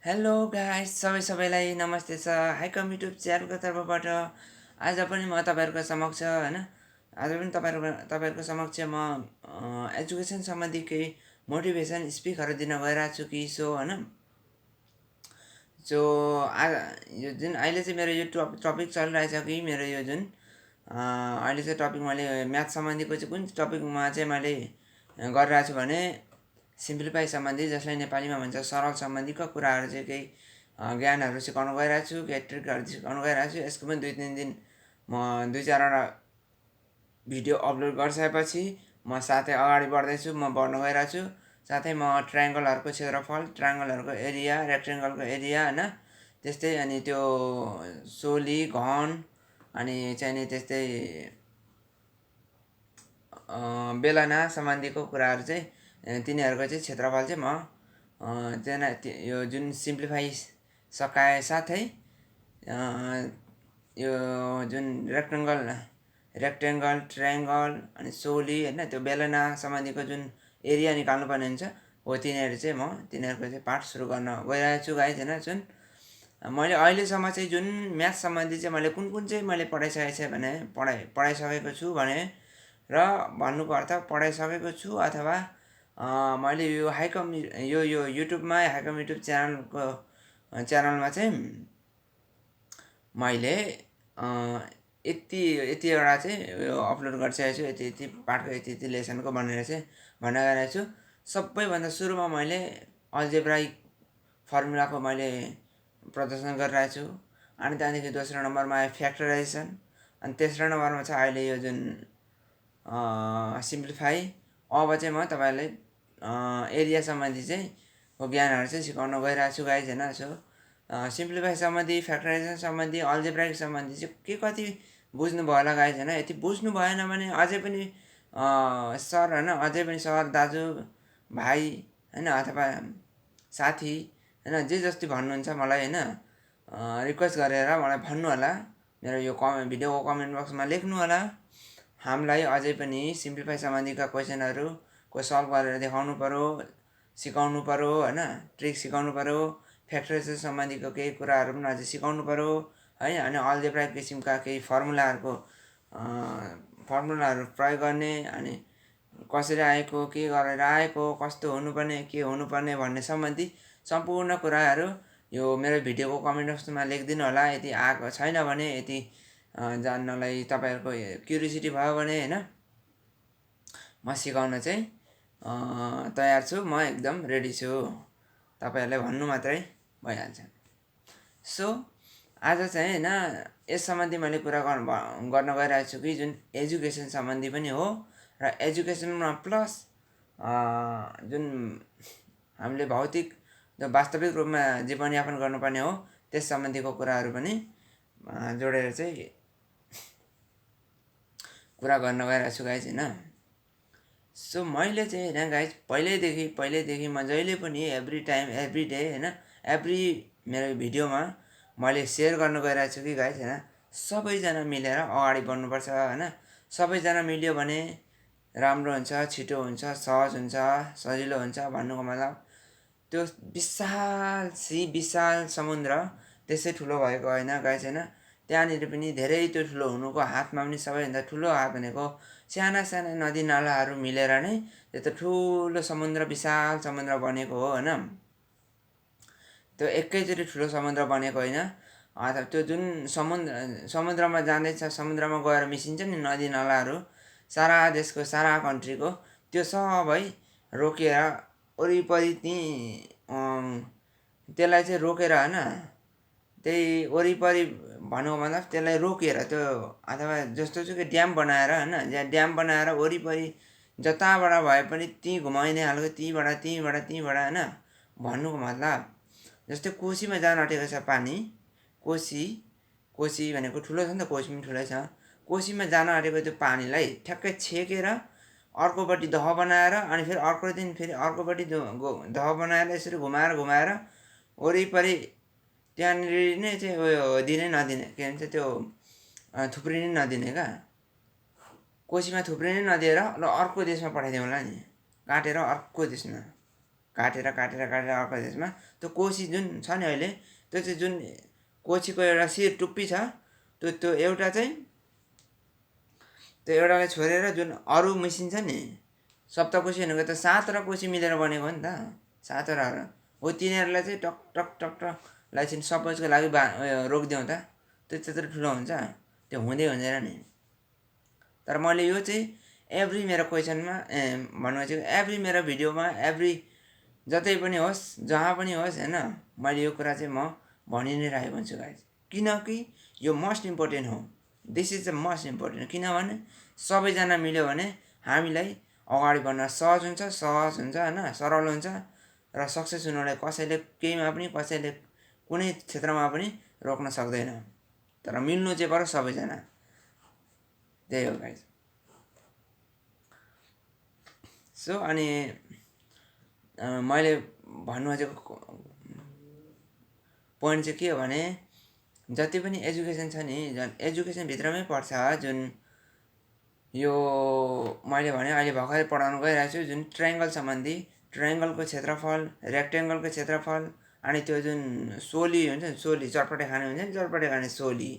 Hello guys सबैलाई नमस्ते छ हाइकम युट्युब च्यानलको तर्फबाट आज पनि म तपाईँहरूको समक्ष होइन आज पनि तपाईँहरूको समक्ष म एजुकेसन सम्बन्धी केही मोटिभेसन स्पिकहरू दिन गइरहेको छु कि सो होइन सो आज यो जुन अहिले चाहिँ मेरो यो टपिक चलिरहेछ कि मेरो यो जुन अहिले चाहिँ टपिक मैले म्याथ सम्बन्धीको चाहिँ कुन टपिकमा चाहिँ मैले गरिरहेको छु भने सिम्प्लिफाई सम्बन्धी जसलाई नेपालीमा भन्छ सरल सम्बन्धीको कुराहरू चाहिँ केही ज्ञानहरू सिकाउनु गइरहेको छु केही ट्रिकहरू सिकाउनु गइरहेको छु यसको पनि 2-3 दिन म 2-4वटा भिडियो अपलोड गरिसकेपछि म साथै अगाडि बढ्दैछु म बढ्न गइरहेको छु साथै म ट्रायङ्गलहरूको क्षेत्रफल ट्रायङ्गलहरूको एरिया रेक्टेङ्गलको एरिया होइन त्यस्तै अनि त्यो सोली घन अनि चाहिँ नि त्यस्तै बेलना सम्बन्धीको कुराहरू चाहिँ तिनीहरूको चाहिँ क्षेत्रफल चाहिँ म यो जुन सिम्प्लिफाई सकाए साथै यो जुन रेक्टेङ्गल ट्रायङ्गल अनि सोली होइन त्यो बेलना सम्बन्धीको जुन एरिया निकाल्नुपर्ने हुन्छ हो तिनीहरूको चाहिँ पाठ सुरु गर्न गइरहेको छु गाइज होइन जुन मैले अहिलेसम्म चाहिँ जुन म्याथ सम्बन्धी चाहिँ मैले कुन चाहिँ मैले पढाइसकेको छु भने पढाइसकेको छु भने र भन्नुको अर्थ पढाइसकेको छु अथवा मैले यो यो युट्युबमा हाइकम युट्युब च्यानलमा चाहिँ मैले यतिवटा चाहिँ यो अपलोड गरिसकेको छु यति पाठको यति लेसनको भनेर चाहिँ भन्न गइरहेको छु सबैभन्दा सुरुमा मैले अल्जेब्राइक फर्मुलाको मैले प्रदर्शन गरिरहेको छु अनि त्यहाँदेखि दोस्रो नम्बरमा आयो फ्याक्टराइजेसन अनि तेस्रो नम्बरमा छ अहिले यो जुन सिम्प्लिफाई अब चाहिँ म तपाईँलाई एरिया सम्बन्धी चाहिँ ज्ञानहरू चाहिँ सिकाउन गइरहेको छु गाइज होइन सो सिम्प्लिफाई सम्बन्धी फ्याक्टराइजेसन सम्बन्धी अल्जेब्राइक सम्बन्धी चाहिँ के कति बुझ्नुभयो होला गाइज होइन यति बुझ्नु भएन भने अझै पनि सर होइन अझै पनि सर दाजु भाइ होइन अथवा साथी होइन जे जति भन्नुहुन्छ मलाई होइन रिक्वेस्ट गरेर मलाई भन्नु होला मेरो यो भिडियोको कमेन्ट बक्समा लेख्नु होला हामीलाई अझै पनि सिम्प्लिफाई सम्बन्धीका क्वेसनहरूको सल्भ गरेर देखाउनु पऱ्यो सिकाउनु पऱ्यो होइन ट्रिक सिकाउनु पऱ्यो फ्याक्टराइजेसन सम्बन्धीको केही कुराहरू पनि अझै सिकाउनु पऱ्यो है अनि अल्जेब्राइक किसिमका केही फर्मुलाहरू प्रयोग गर्ने अनि कसरी आएको के गरेर आएको कस्तो हुनुपर्ने के हुनुपर्ने भन्ने सम्बन्धी सम्पूर्ण कुराहरू यो मेरो भिडियोको कमेन्ट बक्समा लेखिदिनु होला यदि आएको छैन भने यदि जान्नलाई तपाईँहरूको क्युरियोसिटी भयो भने होइन म सिकाउन चाहिँ तयार छु म एकदम रेडी छु तपाईँहरूलाई भन्नु मात्रै भइहाल्छ सो आज चाहिँ होइन यस सम्बन्धी मैले कुरा गर्न गइरहेको छु कि जुन एजुकेसन सम्बन्धी पनि हो र एजुकेसनमा प्लस जुन हामीले भौतिक वास्तविक रूपमा जीवनयापन गर्नुपर्ने हो त्यस सम्बन्धीको कुराहरू पनि जोडेर चाहिँ कुरा गर्न गइरहेको छु गाइज होइन सो मैले चाहिँ होइन गाइज पहिल्यैदेखि म जहिले पनि एभ्री टाइम एभ्री डे होइन एभ्री मेरो भिडियोमा मैले सेयर गर्न गइरहेको छु कि गाइज होइन सबैजना मिलेर अगाडि बढ्नुपर्छ होइन सबैजना मिल्यो भने राम्रो हुन्छ छिटो हुन्छ सहज हुन्छ सजिलो हुन्छ भन्नुको मतलब त्यो विशाल समुद्र त्यसै ठुलो भएको होइन गाइज होइन त्यहाँनिर पनि धेरै त्यो ठुलो हुनुको हातमा पनि सबैभन्दा ठुलो हात भनेको साना नदी नालाहरू मिलेर नै त्यो ठुलो समुद्र विशाल समुद्र बनेको हो होइन त्यो एकैचोटि ठुलो समुद्र बनेको होइन अथवा त्यो जुन समुद्रमा जाँदैछ समुद्रमा गएर मिसिन्छ नि नदी नालाहरू सारा देशको सारा कन्ट्रीको त्यो सबै रोकेर वरिपरि त्यसलाई चाहिँ रोकेर होइन त्यही वरिपरि भनौँ मतलब त्यसलाई रोकेर त्यो अथवा जस्तोसुकै ड्याम बनाएर होइन ड्याम बनाएर वरिपरि जताबाट भए पनि त्यहीँ घुमाइने खालको त्यहीँबाट होइन भन्नुको मतलब जस्तै कोसीमा जान आँटेको छ पानी कोसी भनेको ठुलो छ नि त कोसी पनि ठुलै छ कोसीमा जान आँटेको त्यो पानीलाई ठ्याक्कै छेकेर अर्कोपट्टि दह बनाएर अनि फेरि अर्को दिन फेरि अर्कोपट्टि दह बनाएर यसरी घुमाएर वरिपरि त्यहाँनिर नै चाहिँ उयो दिनै नदिने के भन्छ त्यो थुप्रिनै नदिने क्या कोसीमा थुप्रिनै नदिएर ल अर्को देशमा पठाइदिउँ होला नि काटेर अर्को देशमा काटेर अर्को देशमा त्यो कोसी जुन छ नि अहिले त्यो चाहिँ जुन कोसीको एउटा शिर टुप्पी छ त्यो एउटा चाहिँ त्यो एउटालाई छोडेर जुन अरू मिसिन छ नि सप्तकोशी भनेको त 7 र कोशी मिलेर बनेको हो नि त 7 र हो तिनीहरूलाई चाहिँ टक टक टक टकलाई चाहिँ सपोजको लागि रोकिदिउँ त त्यो त्यत्रो ठुलो हुन्छ त्यो हुँदैन नि। तर मैले यो चाहिँ एभ्री मेरो क्वेसनमा भन्नु चाहिँ एभ्री मेरो भिडियोमा एभ्री जतै पनि होस् जहाँ पनि होस् होइन मैले यो कुरा चाहिँ म भनि नै रहेको हुन्छु गाइज, किनकि यो मोस्ट इम्पोर्टेन्ट हो। This is the most important, किनभने सबैजना मिल्यो भने हामीलाई अगाडि बढ्न सहज हुन्छ होइन सरल हुन्छ र सक्सेस हुनुलाई कसैले केहीमा पनि कसैले कुनै क्षेत्रमा पनि रोक्न सक्दैन। तर मिल्नु चाहिँ पर्यो सबैजना, त्यही हो गाइज। सो अनि मैले भन्नु खोजेको पोइन्ट चाहिँ के हो भने जति पनि एजुकेसन छ नि एजुकेसनभित्रमै पर्छ जुन यो मैले भने अहिले भर्खरै पढाउनु गइरहेको छु जुन ट्रायङ्गल सम्बन्धी ट्रायङ्गलको क्षेत्रफल रेक्टेङ्गलको क्षेत्रफल अनि त्यो जुन सोली हुन्छ नि सोली चटपटे खाने हुन्छ नि चटपटे खाने सोली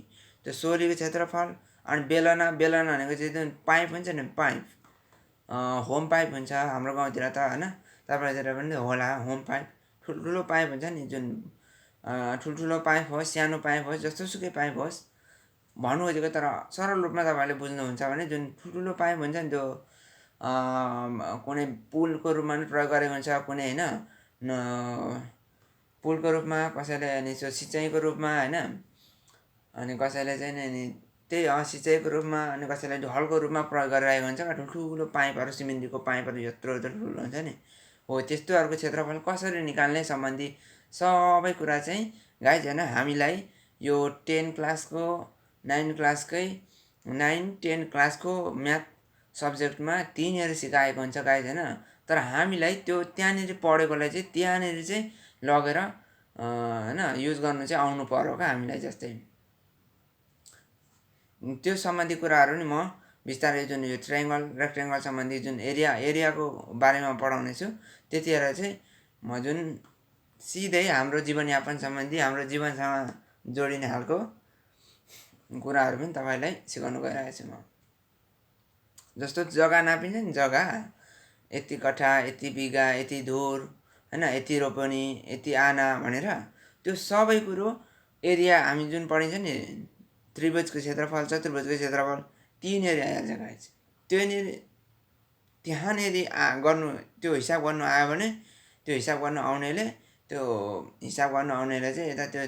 त्यो सोलीको क्षेत्रफल अनि बेलना भनेको चाहिँ जुन पाइप हुन्छ नि पाइप होम पाइप हुन्छ हाम्रो गाउँतिर त होइन तपाईँतिर पनि होला होम पाइप ठुल्ठुलो पाइप हुन्छ नि जुन ठुल्ठुलो पाइप होस् सानो पाइप होस् जस्तोसुकै पाइप होस् भन्नु खोजेको तर सरल रूपमा तपाईँहरूले बुझ्नुहुन्छ भने जुन ठुल्ठुलो पाइप हुन्छ नि त्यो कुनै पुलको रूपमा पनि प्रयोग गरेको हुन्छ कुनै होइन पुलको रूपमा कसैले अनि त्यो सिँचाइको रूपमा होइन अनि कसैले चाहिँ अनि त्यही सिँचाइको रूपमा अनि कसैले ढलको रूपमा प्रयोग गरिरहेको हुन्छ ठुल्ठुलो पाइपहरू सिमेन्टको पाइपहरू यत्रो ठुलो हुन्छ नि हो त्यस्तोहरूको क्षेत्रफल कसरी निकाल्ने सम्बन्धी सबै कुरा चाहिँ गाइज होइन हामीलाई यो 10 क्लासको 9 क्लासकै 9-10 क्लासको म्याथ सब्जेक्टमा त्यहीँनिर सिकाएको हुन्छ गाइज होइन। तर हामीलाई त्यो त्यहाँनिर पढेकोलाई चाहिँ त्यहाँनिर चाहिँ लगेर होइन युज गर्नु चाहिँ आउनु पर्यो क्या हामीलाई। जस्तै त्यो सम्बन्धी कुराहरू नि म बिस्तारै जुन यो ट्रायङ्गल रेक्टेङ्गल सम्बन्धी जुन एरियाको बारेमा पढाउने छु त्यतिखेर चाहिँ म जुन सिधै हाम्रो जीवनयापन सम्बन्धी हाम्रो जीवनसँग जोडिने खालको कुराहरू पनि तपाईँलाई सिकाउनु गइरहेको छु म। जस्तो जग्गा नापिन्छ नि जग्गा यति कट्ठा यति बिघा यति धुर होइन यति रोपनी यति आना भनेर त्यो सबै कुरो एरिया हामी जुन पढिन्छ नि त्रिभुजको क्षेत्रफल चतुर्भुजको क्षेत्रफल त्यहीँनिर आइहाल्छ गाइज। त्यहाँनिर गर्नु त्यो हिसाब गर्नु आयो भने त्यो हिसाब गर्नु आउनेले चाहिँ यता त्यो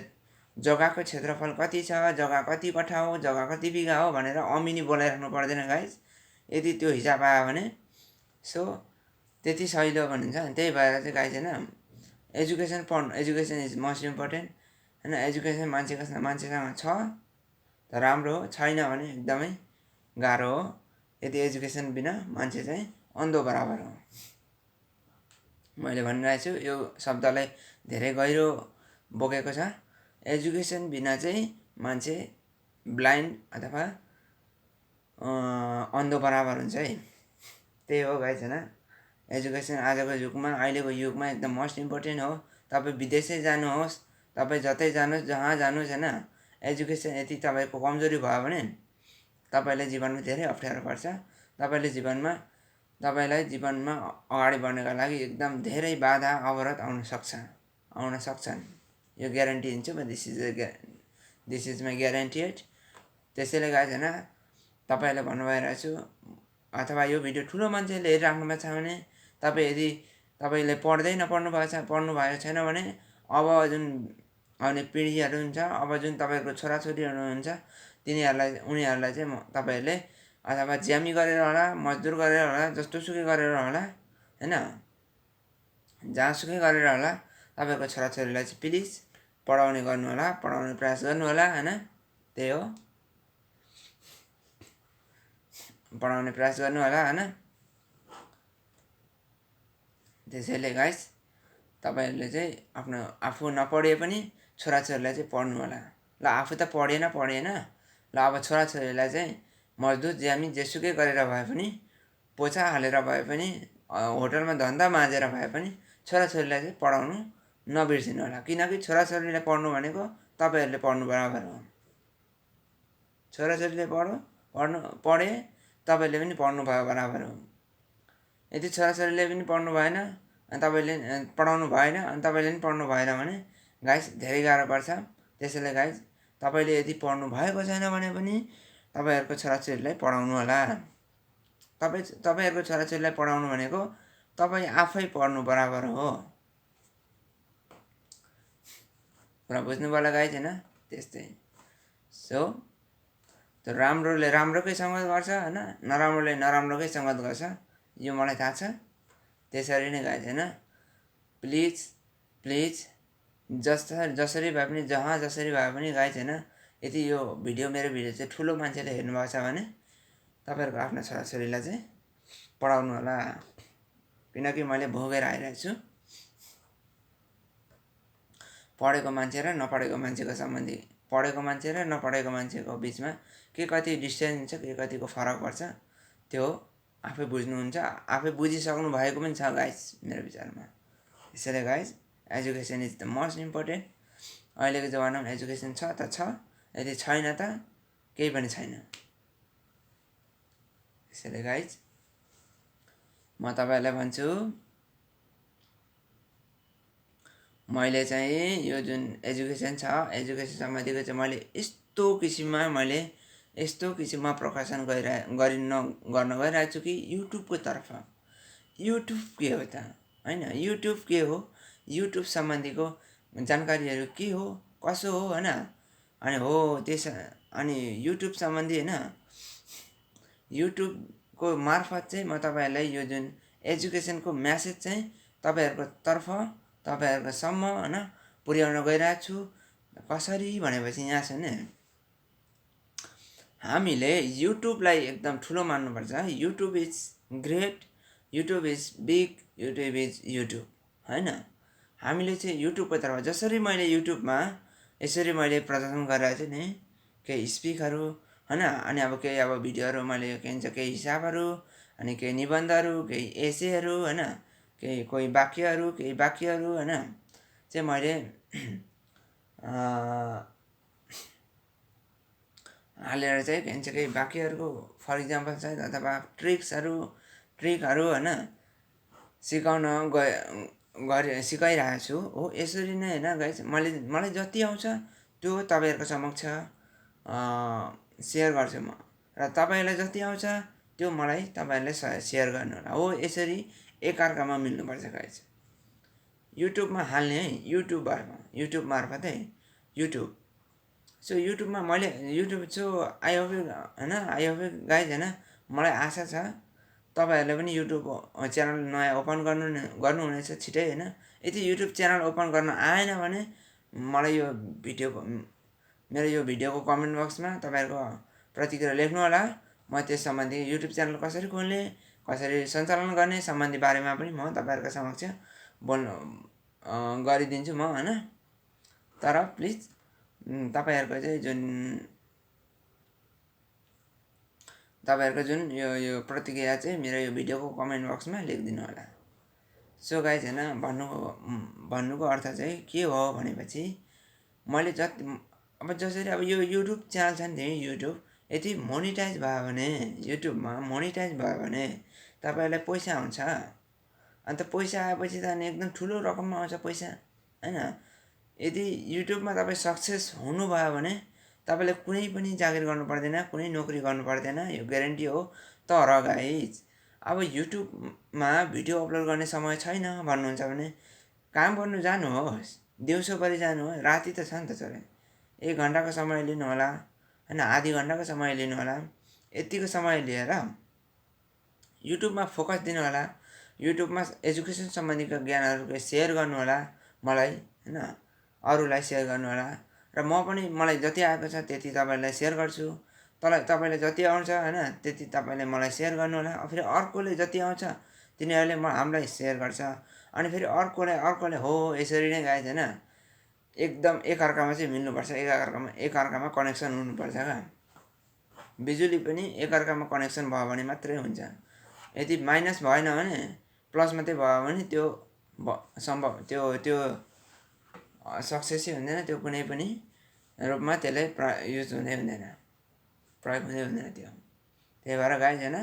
जग्गाको क्षेत्रफल कति छ जग्गा कति कट्ठा हो जग्गा कति बिघा हो भनेर अमिनी बोलाइराख्नु पर्दैन गाइज यदि त्यो हिसाब आयो भने। सो त्यति सजिलो भनिन्छ नि त्यही भएर चाहिँ गाइज होइन एजुकेसन इज मोस्ट इम्पोर्टेन्ट होइन। एजुकेसन मान्छेसँग छ त राम्रो हो छैन भने एकदमै गाह्रो हो। यदि एजुकेसन बिना मान्छे चाहिँ अन्धो बराबर हो। मैले भनिरहेको छु यो शब्दलाई धेरै गहिरो बोकेको छ। एजुकेसन बिना चाहिँ मान्छे ब्लाइन्ड अथवा अन्धो बराबर हुन्छ है, त्यही हो गाइज होइन। एजुकेसन आजको युगमा अहिलेको युगमा एकदम मोस्ट इम्पोर्टेन्ट हो। तपाईँ विदेशै जानुहोस् तपाईँ जतै जानुहोस् जहाँ जानुहोस् होइन एजुकेसन यदि तपाईँको कमजोरी भयो भने तपाईँलाई जीवनमा धेरै अप्ठ्यारो पर्छ। तपाईँलाई जीवनमा अगाडि बढ्नका लागि एकदम धेरै बाधा अवरोध आउन सक्छन् यो ग्यारेन्टी दिन्छु म। This is my guaranteed. त्यसैले गाइज होइन तपाईँलाई भन्नुभइरहेको छु अथवा यो भिडियो ठुलो मान्छेले हेरिराख्नु भएको छ भने तपाईँले पढ्नु भएको छैन भने अब जुन आउने पिँढीहरू हुन्छ अब जुन तपाईँको छोराछोरीहरू हुन्छ उनीहरूलाई चाहिँ तपाईँहरूले अथवा ज्यामी गरेर होला मजदुर गरेर होला जस्तोसुकै गरेर होला होइन जहाँसुकै गरेर होला तपाईँको छोराछोरीलाई चाहिँ प्लिज पढाउने प्रयास गर्नु होला होइन। त्यही हो पढाउने प्रयास गर्नु होला होइन। त्यसैले गाइस तपाईँहरूले चाहिँ आफू नपढे पनि छोराछोरीलाई चाहिँ पढ्नु होला। ल आफू त पढेन ल अब छोराछोरीलाई चाहिँ मजदुर ज्यामी जेसुकै गरेर भए पनि पोछा हालेर भए पनि होटलमा धन्दा माझेर भए पनि छोराछोरीलाई चाहिँ पढाउनु नबिर्सिनु होला, किनकि छोराछोरीले पढ्नु भनेको तपाईँहरूले पढ्नु बराबर हो। छोराछोरीले पढे तपाईँले पनि पढ्नु भयो बराबर हो। यदि छोराछोरीले पनि पढ्नु भएन अनि तपाईँले पढाउनु भएन अनि तपाईँले पनि पढ्नु भएन भने गाइस धेरै गाह्रो पर्छ। त्यसैले गाइस तपाईँले यदि पढ्नु भएको छैन भने पनि तपाईँहरूको छोराछोरीलाई पढाउनु होला। तपाईँहरूको छोराछोरीलाई पढाउनु भनेको तपाईँ आफै पढ्नु बराबर हो। पुरा बुझ्नु पर्ला गाइस होइन, त्यस्तै। सो त्यो राम्रोले राम्रोकै सङ्गत गर्छ होइन, नराम्रोले नराम्रोकै सङ्गत गर्छ, यो मलाई थाहा छ। त्यसरी नै गाइस होइन, प्लिज जसरी भए पनि जहाँ जसरी भए पनि गाइस होइन, यदि यो मेरो भिडियो चाहिँ ठुलो मान्छेले हेर्नुभएको छ भने तपाईँहरूको आफ्नो छोराछोरीलाई चाहिँ पढाउनु होला, किनकि मैले भोगेर आइरहेको छु। पढेको मान्छे र नपढेको मान्छेको सम्बन्धी, पढेको मान्छे र नपढेको मान्छेको बिचमा के कति डिस्टेन्स छ, के कतिको फरक पर्छ त्यो आफै बुझ्नुहुन्छ, आफै बुझिसक्नु भएको पनि छ गाइस मेरो विचारमा। त्यसैले guys education is the most important. अहिलेको जमानामा एजुकेसन छ त छ, यदि छैन त केही पनि छैन। त्यसैले गाइस म तपाईँहरूलाई भन्छु, मैले चाहिँ यो जुन एजुकेसन छ, एजुकेसन सम्बन्धीको चाहिँ मैले यस्तो किसिममा प्रकाशन गर्न गइरहेको छु कि युट्युबको तर्फ। युट्युब के हो त होइन, युट्युब के हो, युट्युब सम्बन्धीको जानकारीहरू के हो कसो हो होइन, अनि युट्युब सम्बन्धी होइन, युट्युबको मार्फत चाहिँ म तपाईँहरूलाई यो जुन एजुकेसनको म्यासेज चाहिँ तपाईँहरूको सम्म होइन पुर्याउन गइरहेको छु। कसरी भनेपछि यहाँ छ नि, हामीले युट्युबलाई एकदम ठुलो मान्नुपर्छ। YouTube is great, YouTube is big, YouTube is YouTube होइन। हामीले चाहिँ युट्युबको तर्फ जसरी मैले युट्युबमा यसरी मैले प्रदर्शन गरेर चाहिँ नि केही स्पिकहरू होइन, अनि अब केही अब भिडियोहरू मैले के भन्छ केही हिसाबहरू, अनि केही निबन्धहरू, केही एसेहरू होइन, केही वाक्यहरू होइन चाहिँ मैले हालेर चाहिँ के भन्छ केही वाक्यहरूको फर इक्जाम्पल चाहिँ अथवा ट्रिक्सहरू होइन सिकाइरहेको छु हो। यसरी नै होइन गाइस मलाई जति आउँछ त्यो तपाईँहरूको समक्ष सेयर गर्छु म, र तपाईँलाई जति आउँछ त्यो मलाई तपाईँहरूले सेयर गर्नु होला हो। यसरी एकअर्कामा मिल्नुपर्छ गाइस। युट्युबमा हाल्ने है, युट्युब मार्फत है युट्युब। सो युट्युबमा मैले आई होप गाइज होइन, मलाई आशा छ तपाईँहरूले पनि युट्युब च्यानल नयाँ ओपन गर्नुहुनेछ छिटै होइन। यदि युट्युब च्यानल ओपन गर्न आएन भने मलाई मेरो यो भिडियोको कमेन्ट बक्समा तपाईँहरूको प्रतिक्रिया लेख्नु होला। म त्यस सम्बन्धी युट्युब च्यानल कसरी खोल्ने, कसरी सञ्चालन गर्ने सम्बन्धी बारेमा पनि म तपाईँहरूको समक्ष गरिदिन्छु म होइन। तर प्लिज तपाईँहरूको जुन यो प्रतिक्रिया चाहिँ मेरो यो भिडियोको कमेन्ट बक्समा लेखिदिनु होला। सो गाइज होइन, भन्नुको अर्थ चाहिँ के हो भनेपछि मैले अब जसरी अब यो युट्युब च्यानल छ नि, युट्युब यदि मोनिटाइज भयो भने, युट्युबमा मोनिटाइज भयो भने तपाईँहरूलाई पैसा आउँछ। अन्त पैसा आएपछि त अनि एकदम ठुलो रकममा आउँछ पैसा होइन। यदि युट्युबमा तपाईँ सक्सेस हुनुभयो भने तपाईँले कुनै पनि जागिर गर्नु पर्दैन, कुनै नोकरी गर्नु पर्दैन, यो ग्यारेन्टी हो। तर गाइज अब युट्युबमा भिडियो अपलोड गर्ने समय छैन भन्नुहुन्छ भने काम गर्नु जानुहोस्, दिउँसोभरि जानुहोस्, राति त छ नि त चले। 1 घन्टाको समय लिनु होला होइन, आधी घन्टाको समय लिनु होला, यतिको समय लिएर युट्युबमा फोकस दिनु होला। युट्युबमा एजुकेसन सम्बन्धीको ज्ञानहरू सेयर गर्नु होला मलाई होइन, अरूलाई सेयर गर्नु होला। र म पनि मलाई जति आएको छ त्यति तपाईँलाई सेयर गर्छु। तपाईँलाई जति आउँछ होइन त्यति तपाईँले मलाई सेयर गर्नु होला। फेरि अर्कोले जति आउँछ तिनीहरूले हामीलाई सेयर गर्छ। अनि फेरि अर्कोले हो यसरी नै गाइज होइन, एकदम एकअर्कामा चाहिँ मिल्नुपर्छ, एकअर्कामा कनेक्सन हुनुपर्छ क्या। बिजुली पनि एकअर्कामा कनेक्सन भयो भने मात्रै हुन्छ। यदि माइनस भएन भने, प्लस मात्रै भयो भने त्यो सम्भव त्यो सक्सेसै हुँदैन, त्यो कुनै पनि रूपमा त्यसले युज हुँदैन, प्रयोग हुँदैन त्यो। त्यही भएर गाइज होइन,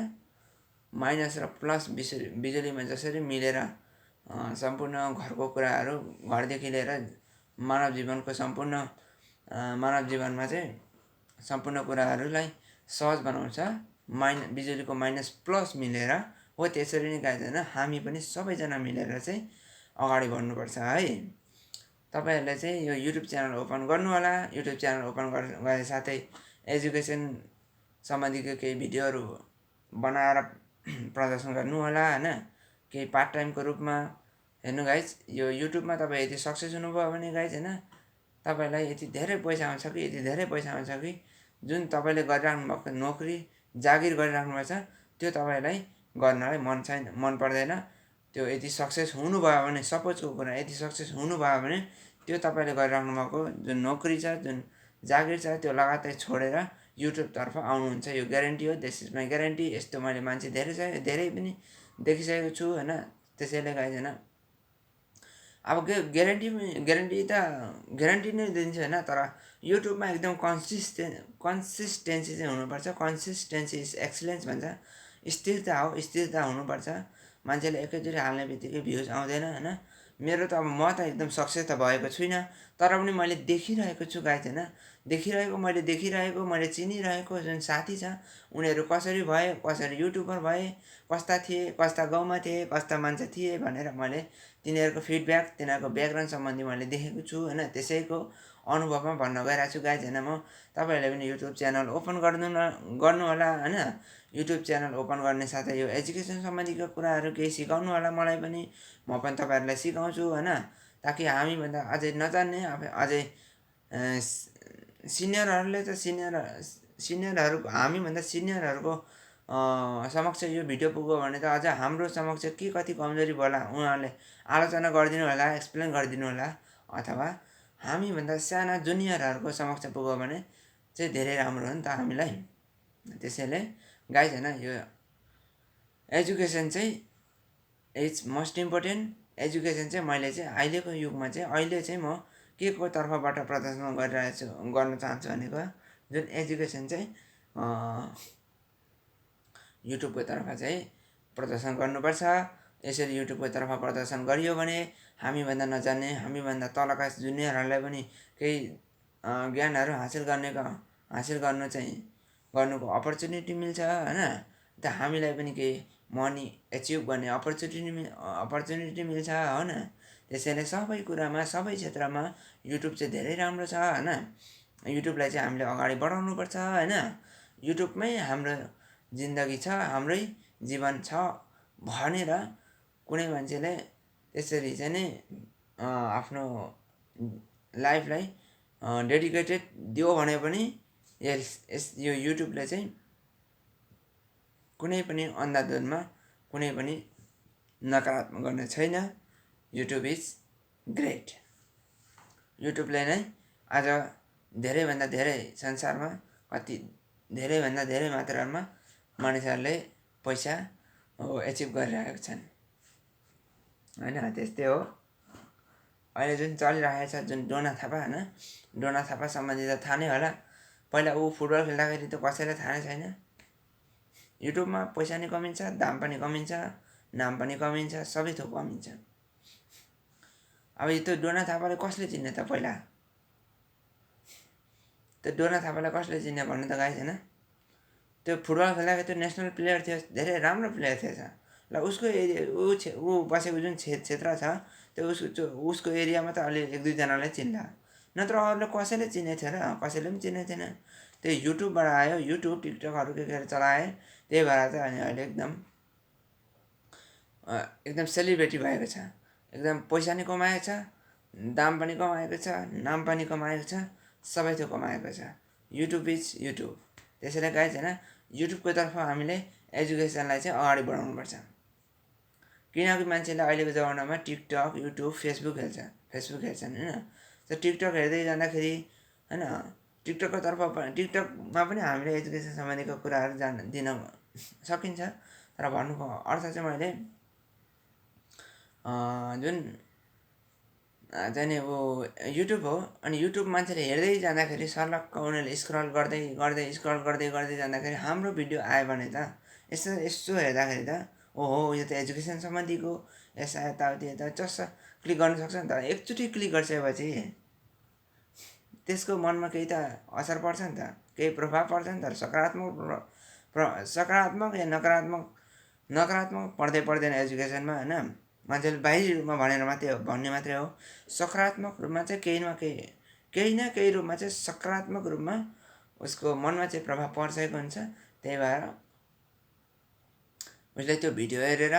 माइनस र प्लस बिजुलीमा जसरी मिलेर सम्पूर्ण घरको कुराहरू, घरदेखि लिएर मानव जीवनको सम्पूर्ण मानव जीवनमा चाहिँ सम्पूर्ण कुराहरूलाई सहज बनाउँछ, बिजुलीको माइनस प्लस मिलेर हो, त्यसरी नै गाइज होइन हामी पनि सबैजना मिलेर चाहिँ अगाडि बढ्नुपर्छ है। तपाईँहरूले चाहिँ यो युट्युब च्यानल ओपन गर्नु होला। युट्युब च्यानल ओपन गरे साथै एजुकेसन सम्बन्धीको केही भिडियोहरू बनाएर प्रदर्शन गर्नु होला होइन, केही पार्ट टाइमको रूपमा। हेर्नु गाइज, यो युट्युबमा तपाईँ यदि सक्सेस हुनुभयो भने गाइज होइन, तपाईँलाई यति धेरै पैसा आउँछ कि यति धेरै पैसा आउँछ कि जुन तपाईँले गरिराख्नु भएको नोकरी जागिर गरिराख्नु भएको छ त्यो तपाईँलाई गर्नलाई मन पर्दैन। त्यो यदि सक्सेस हुनुभयो भने, सपोजको कुरा यदि सक्सेस हुनुभयो भने त्यो तपाईँले गरिराख्नु भएको जुन नोकरी छ, जुन जागिर छ, त्यो लगातार छोडेर युट्युबतर्फ आउनुहुन्छ। यो ग्यारेन्टी हो, दिस इज माई ग्यारेन्टी। यस्तो मैले मान्छे धेरै पनि देखिसकेको छु होइन। त्यसैले गाइज होइन, अब ग्यारेन्टी नै दिन्छु होइन, तर युट्युबमा एकदम कन्सिस्टेन्सी चाहिँ हुनुपर्छ। कन्सिस्टेन्सी इज एक्सिलेन्स भन्छ, स्थिरता हो, स्थिरता हुनुपर्छ। मान्छेले एकैचोटि हाल्ने बित्तिकै भ्युज आउँदैन होइन। मेरो त अब म त एकदम सक्सेस त भएको छुइनँ, तर पनि मैले देखिरहेको छु गाइज होइन, मैले चिनिरहेको जुन साथी छ उनीहरू कसरी भए, कसरी युट्युबर भए, कस्ता थिए, कस्ता गाउँमा थिए, कस्ता मान्छे थिए भनेर मैले तिनीहरूको फिडब्याक, तिनीहरूको ब्याकग्राउन्ड सम्बन्धी मैले देखेको छु होइन। त्यसैको अनुभवमा भन्न गइरहेको छु गाइज होइन। म तपाईँहरूले पनि युट्युब च्यानल ओपन गर्नु होला होइन। युट्युब च्यानल ओपन गर्ने साथै यो एजुकेसन सम्बन्धीको कुराहरू केही सिकाउनु होला मलाई पनि, म पनि तपाईँहरूलाई सिकाउँछु होइन। ताकि हामीभन्दा अझै नजान्ने, अझै सिनियरहरूले त हामीभन्दा सिनियरहरूको समक्ष यो भिडियो पुग्यो भने त अझ हाम्रो समक्ष के कति कमजोरी होला उहाँहरूले आलोचना गरिदिनु होला, एक्सप्लेन गरिदिनु होला। अथवा हामीभन्दा साना जुनियरहरूको समक्ष पुग्यो भने चाहिँ धेरै राम्रो हो नि त हामीलाई। त्यसैले गाइज होइन, यो एजुकेसन चाहिँ इज मोस्ट इम्पोर्टेन्ट। एजुकेसन चाहिँ मैले चाहिँ अहिलेको युगमा चाहिँ अहिले चाहिँ म के को तर्फबाट प्रदर्शन गर्न चाहन्छु भनेको जुन एजुकेसन चाहिँ युट्युबको तर्फ चाहिँ प्रदर्शन गर्नुपर्छ। यसरी युट्युबको तर्फ प्रदर्शन गरियो भने हामीभन्दा नजान्ने, हामीभन्दा तलका जुनियरहरूलाई पनि केही ज्ञानहरू गर्नुको अपर्च्युनिटी मिल्छ होइन। त हामीलाई पनि केही मनी एचिभ गर्ने अपर्च्युनिटी मिल्छ होइन। त्यसैले सबै कुरामा, सबै क्षेत्रमा युट्युब चाहिँ धेरै राम्रो छ होइन। युट्युबलाई चाहिँ हामीले अगाडि बढाउनुपर्छ होइन। युट्युबमै हाम्रो जिन्दगी छ, हाम्रै जीवन छ भनेर कुनै मान्छेले त्यसरी चाहिँ नै आफ्नो लाइफलाई डेडिकेटेड दियो भने पनि यो युट्युबले चाहिँ कुनै पनि अन्धाधुनमा कुनै पनि नकारात्मक गर्ने छैन। YouTube is great. युट्युबले नै आज धेरैभन्दा धेरै संसारमा धेरैभन्दा धेरै मात्रामा मानिसहरूले पैसा एचिभ गरिरहेका छन् होइन। त्यस्तै हो अहिले जुन चलिरहेको छ, जुन डोना थापा होइन, डोना थापा सम्बन्धी त थाहा नै होला। पहिला ऊ फुटबल खेल्दाखेरि त कसैलाई थाहा नै छैन। युट्युबमा पैसा नि कमिन्छ, दाम पनि कमिन्छ, नाम पनि कमिन्छ, सबै थोक कमिन्छ। अब त्यो डोना थापालाई कसले चिन्ने त पहिला? त्यो डोना थापालाई कसले चिन्ने भन्नु त गाइस होइन। त्यो फुटबल खेल्दाखेरि त्यो नेसनल प्लेयर थियो, धेरै राम्रो प्लेयर थिएछ। ल उसको एरिया ऊ बसेको जुन क्षेत्र छ त्यो उसको एरियामा त अलि एक दुईजनालाई चिन्ला, नत्र अरूले कसैले चिनेको थियो र? कसैले पनि चिनेको थिएन। त्यो युट्युबबाट आयो, युट्युब टिकटकहरू के चलाए, त्यही भएर चाहिँ अनि अहिले एकदम सेलिब्रेटी भएको छ। एकदम पैसा नि कमाएको छ, दाम पनि कमाएको छ, नाम पनि कमाएको छ, सबै थोक कमाएको छ। YouTube is YouTube. त्यसैले गाइज होइन, युट्युबको तर्फ हामीले एजुकेसनलाई चाहिँ अगाडि बढाउनुपर्छ। किनकि मान्छेले अहिलेको जमानामा टिकटक, युट्युब, फेसबुक हेर्छन् होइन। त्यो टिकटक हेर्दै जाँदाखेरि होइन, टिकटकमा पनि हामीले एजुकेसन सम्बन्धीको कुराहरू दिन सकिन्छ। तर भन्नुको अर्थ चाहिँ मैले जुन चाहिँ नि अब युट्युब हो। अनि युट्युब मान्छेले हेर्दै जाँदाखेरि सर्लक्क उनीहरूले स्क्रल गर्दै गर्दै स्क्रल गर्दै गर्दै जाँदाखेरि हाम्रो भिडियो आयो भने त यसो हेर्दाखेरि त ओहो यो त एजुकेसन सम्बन्धीको यसो यताउति यता चस्स क्लिक गर्न सक्छ नि त। एकचोटि क्लिक गरिसकेपछि त्यसको मनमा केही त असर पर्छ नि त, केही प्रभाव पर्छ नि त। सकारात्मक या नकारात्मक पर्दैन एजुकेसनमा होइन। मान्छेले बाहिरी रूपमा भन्ने मात्रै हो। सकारात्मक रूपमा चाहिँ केही न केही रूपमा चाहिँ सकारात्मक रूपमा उसको मनमा चाहिँ प्रभाव पर्छेको हुन्छ। त्यही भएर उसले त्यो भिडियो हेरेर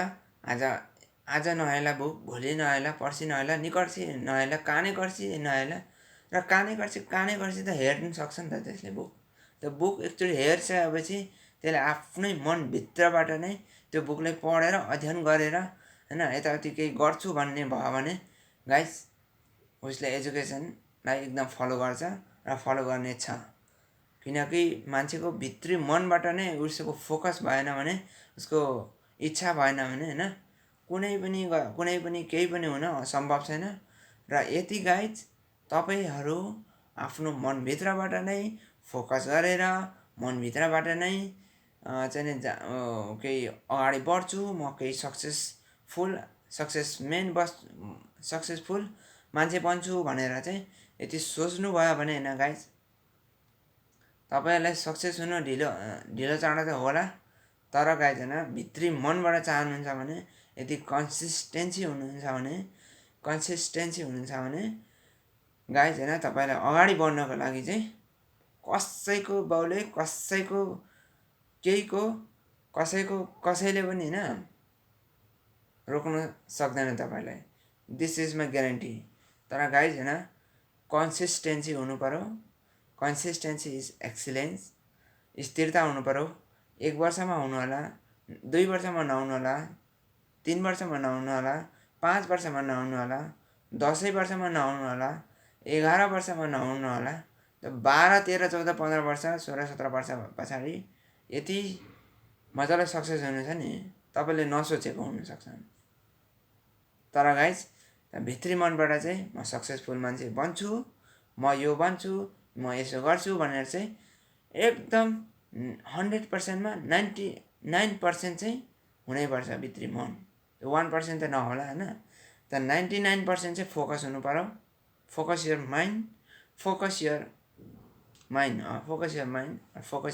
आज नहेला बुक, भोलि नहेला, पर्सि नहेला, निकर्सि नहेला, काने कर्सि नहेला। र काने कर्सि त हेर्नु सक्छ नि त त्यसले बुक। त्यो बुक एकचोटि हेरिसकेपछि त्यसले आफ्नै मनभित्रबाट नै त्यो बुकलाई पढेर अध्ययन गरेर होइन यताउति केही गर्छु भन्ने भयो भने गाइस उसले एजुकेसनलाई एकदम फलो गर्छ र फलो गर्ने छ। किनकि मान्छेको भित्री मनबाट नै उसको फोकस भएन भने, उसको इच्छा भएन भने होइन कुनै पनि केही पनि हुन सम्भव छैन। र यति गाइज तपाईँहरू आफ्नो मनभित्रबाट नै फोकस गरेर मनभित्रबाट नै चाहिँ नि केही अगाडि बढ्छु म, केही सक्सेसफुल मान्छे बन्छु भनेर चाहिँ यति सोच्नुभयो भने होइन गाइज तपाईँहरूलाई सक्सेस हुन ढिलो चाँडो त होला। तर गाइज होइन भित्री मनबाट चाहनुहुन्छ भने, यदि कन्सिस्टेन्सी हुनुहुन्छ भने गाइज होइन तपाईँलाई अगाडि बढ्नको लागि चाहिँ कसैको बाउले कसैले पनि होइन रोक्न सक्दैन तपाईँलाई। This is my guarantee. तर गाइज होइन कन्सिस्टेन्सी हुनु पऱ्यो। Consistency is excellence. स्थिरता हुनु पऱ्यो। 1 वर्षमा हुनु होला, 2 वर्षमा नहुनु होला, 3 वर्षमा नहुनु होला, 5 वर्षमा नहुनु होला, 10 वर्षमा नहुनु होला, 11 वर्षमा नहुनु होला, 12, 13, 14, 15 वर्ष, 16, 17 वर्ष पछाडि यति मजाले सक्सेस हुनु छ नि तपाईँले नसोचेको हुनसक्छ। तर गाइज भित्री मनबाट चाहिँ म सक्सेसफुल मान्छे बन्छु, म यो बन्छु, म यसो गर्छु भनेर चाहिँ एकदम 100%मा 99% चाहिँ हुनैपर्छ भित्री मन। 1% त नहोला होइन। त 99% चाहिँ फोकस हुनु पऱ्यो। Focus your mind, focus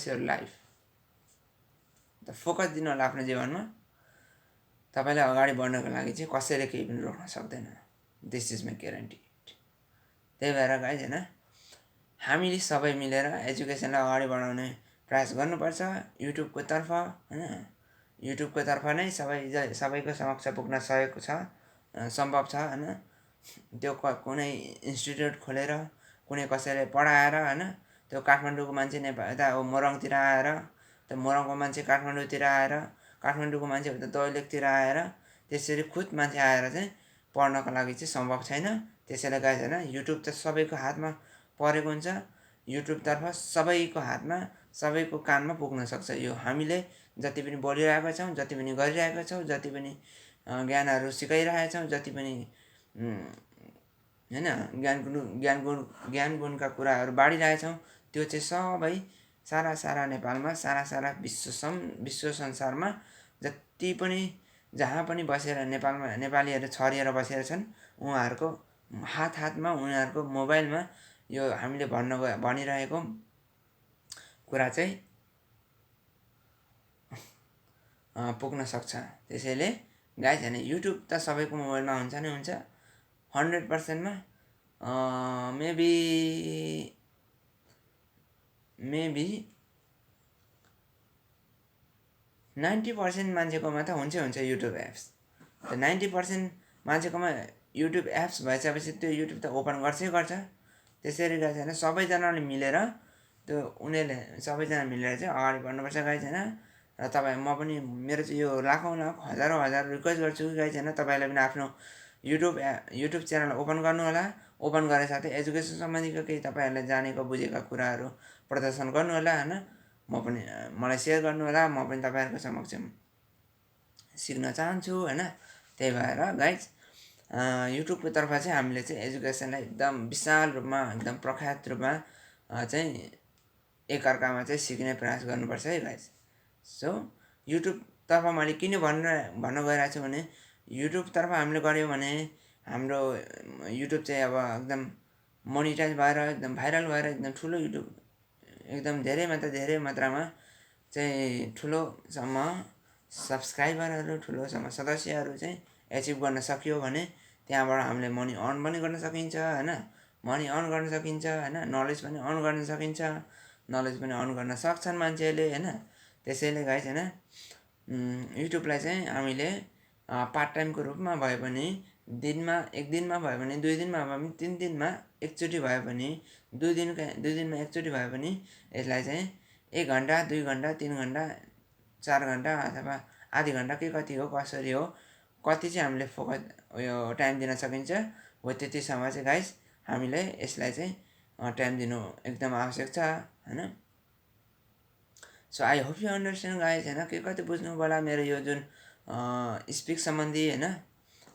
your life. त फोकस दिनु होला आफ्नो जीवनमा। तपाईँलाई अगाडि बढ्नको लागि चाहिँ कसैले केही पनि रोक्न सक्दैन। This is my guarantee. त्यही भएर गाइज होइन हामीले सबै मिलेर एजुकेसनलाई अगाडि बढाउने प्रयास गर्नुपर्छ युट्युबको तर्फ होइन। युट्युबको तर्फ नै सबैको समक्ष पुग्न सकेको छ, सम्भव छ होइन। त्यो कुनै इन्स्टिट्युट खोलेर कुनै कसैले पढाएर होइन, त्यो काठमाडौँको मान्छे यता मोरङतिर आएर, त्यो मोरङको मान्छे काठमाडौँतिर आएर, काठमाडौँको मान्छे उता दैलेखतिर आएर त्यसरी खुद मान्छे आएर चाहिँ पढ्नको लागि चाहिँ सम्भव छैन। त्यसैले गाइज होइन युट्युब त सबैको हातमा परेको हुन्छ। युट्युबतर्फ सबैको हातमा, सबैको कानमा पुग्न सक्छ। यो हामीले जति पनि बोलिरहेका छौँ, जति पनि गरिरहेका छौँ, जति पनि ज्ञानहरू सिकाइरहेका छौँ, जति पनि होइन ज्ञान गुणका कुराहरू बाँडिरहेछौँ, त्यो चाहिँ सबै सारा नेपालमा, सारा विश्व संसारमा जति पनि जहाँ पनि बसेर नेपालीहरू छरिएर बसेर छन् उहाँहरूको हातमा, उनीहरूको मोबाइलमा यो हामीले भनिरहेको कुरा चाहिँ पुग्न सक्छ। त्यसैले गाइज होइन युट्युब त सबैको मोबाइलमा हुन्छ नै हुन्छ 100%मा। मेबी 90% मान्छेकोमा त हुन्छ युट्युब एप्स। त 90% मान्छेकोमा युट्युब एप्स भइसकेपछि त्यो युट्युब त ओपन गर्छ। त्यसरी गाइज होइन सबैजनाले मिलेर उनीहरूले सबैजना मिलेर चाहिँ अगाडि बढ्नुपर्छ गाइज होइन। र तपाईँ म पनि मेरो चाहिँ यो लाखौँ हजारौँ रिक्वेस्ट गर्छु गाइज होइन तपाईँहरूले पनि आफ्नो युट्युब च्यानल ओपन गर्नु होला। ओपन गरे साथै एजुकेसन सम्बन्धीको केही तपाईँहरूले जानेको बुझेका कुराहरू प्रदर्शन गर्नु होला होइन। मलाई सेयर गर्नु होला, म पनि तपाईँहरूको समक्ष सिक्न चाहन्छु होइन। त्यही भएर गाइज युट्युबको तर्फ चाहिँ हामीले चाहिँ एजुकेसनलाई एकदम विशाल रूपमा एकदम प्रख्यात रूपमा चाहिँ एकअर्कामा चाहिँ सिक्ने प्रयास गर्नुपर्छ है गाइस। सो युट्युबतर्फ मैले किन भन्न गइरहेको छु भने युट्युबतर्फ हामीले गऱ्यौँ भने हाम्रो युट्युब चाहिँ अब एकदम मोनिटाइज भएर एकदम भाइरल भएर एकदम ठुलो युट्युब एकदम धेरै मात्रामा चाहिँ ठुलोसम्म सब्सक्राइबरहरू ठुलोसम्म सदस्यहरू चाहिँ एचिभ गर्न सकियो भने त्यहाँबाट हामीले मनी अर्न पनि गर्न सकिन्छ होइन, मनी अर्न गर्न सकिन्छ होइन, नलेज पनि अर्न गर्न सकिन्छ, नलेज पनि अर्न गर्न सक्छन् मान्छेहरूले होइन। त्यसैले गाइस होइन युट्युबलाई चाहिँ हामीले पार्ट टाइमको रूपमा भए पनि दिनमा एक दिनमा भयो भने 2 दिनमा भए पनि 3 दिनमा एकचोटि भयो भने 2 दिनमा एकचोटि भयो भने यसलाई चाहिँ 1 घन्टा 2 घन्टा 3 घन्टा 4 घन्टा अथवा आधी घन्टा के कति हो कसरी हो कति चाहिँ हामीले फोकस उयो टाइम दिन सकिन्छ हो त्यतिसम्म चाहिँ गाइस हामीले यसलाई चाहिँ टाइम दिनु एकदम आवश्यक छ होइन। So I hope you understand guys होइन, के कति बुझ्नु होला मेरो यो जुन स्पिक सम्बन्धी होइन।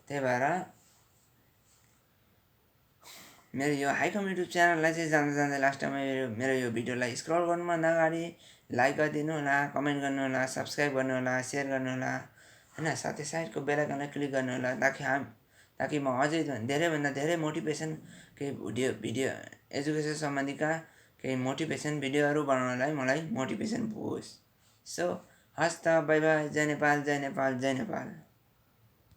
त्यही भएर मेरो यो हाइकम युट्युब च्यानललाई चाहिँ जाँदा लास्टमा मेरो यो भिडियोलाई स्क्रल गर्नुभन्दा अगाडि लाइक गरिदिनु होला, कमेन्ट गर्नु होला, सब्सक्राइब गर्नु होला, सेयर गर्नु होला होइन, साथै साइडको बेल आइकनलाई क्लिक गर्नु होला ताकि म अझै धेरैभन्दा धेरै मोटिभेसन केही भिडियो एजुकेसन सम्बन्धीका केही मोटिभेसन भिडियोहरू बनाउनलाई मलाई मोटिभेसन पुगोस्। सो हस् त, बाई बाई, जय नेपाल जय नेपाल जय नेपाल।